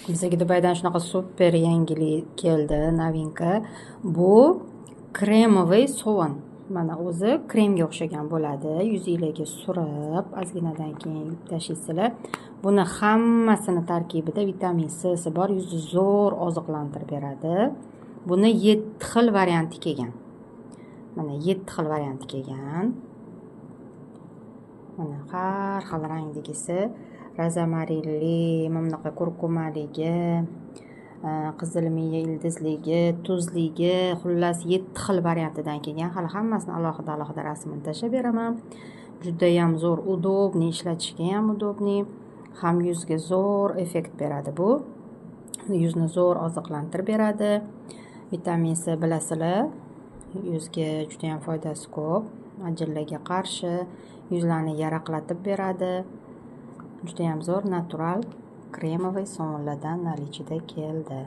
Bizga Dubaydan shunaqa super yangilik keldi, новинка. Bu кремовый sovun. Mana, o'zi kremga o'xshagan bo'ladi. Yuzinglarga surib, ozginadan keyin yuvib tashlaysizlar. Buni hammasini tarkibida vitamin C si bor, yuzni zo'r oziqlantirib beradi. Buni 7 xil varianti kelgan. Mana, 7 xil varianti kelgan. Mana, har xil rangdagisi: rozmarinli, mana bunaqa kurkumaligi, qizil miya ildizligi, tuzligi, xullas, 7 xil variantidan kelgan. Hali hammasini alohida alohida rasmini tashlab beraman. Judayam zo'r, удобный, ishlatishga ham удобный, ham yuzga zo'r effekt beradi. Bu yuzni zo'r oziqlantirib beradi. Vitamin C, bilasizlar, yuzga judayam foydasi ko'p, ajinlarga qarshi, yuzlarni yaraqlatib beradi. Judayam zo'r natural кремовый sovunlardan наличие da keldi.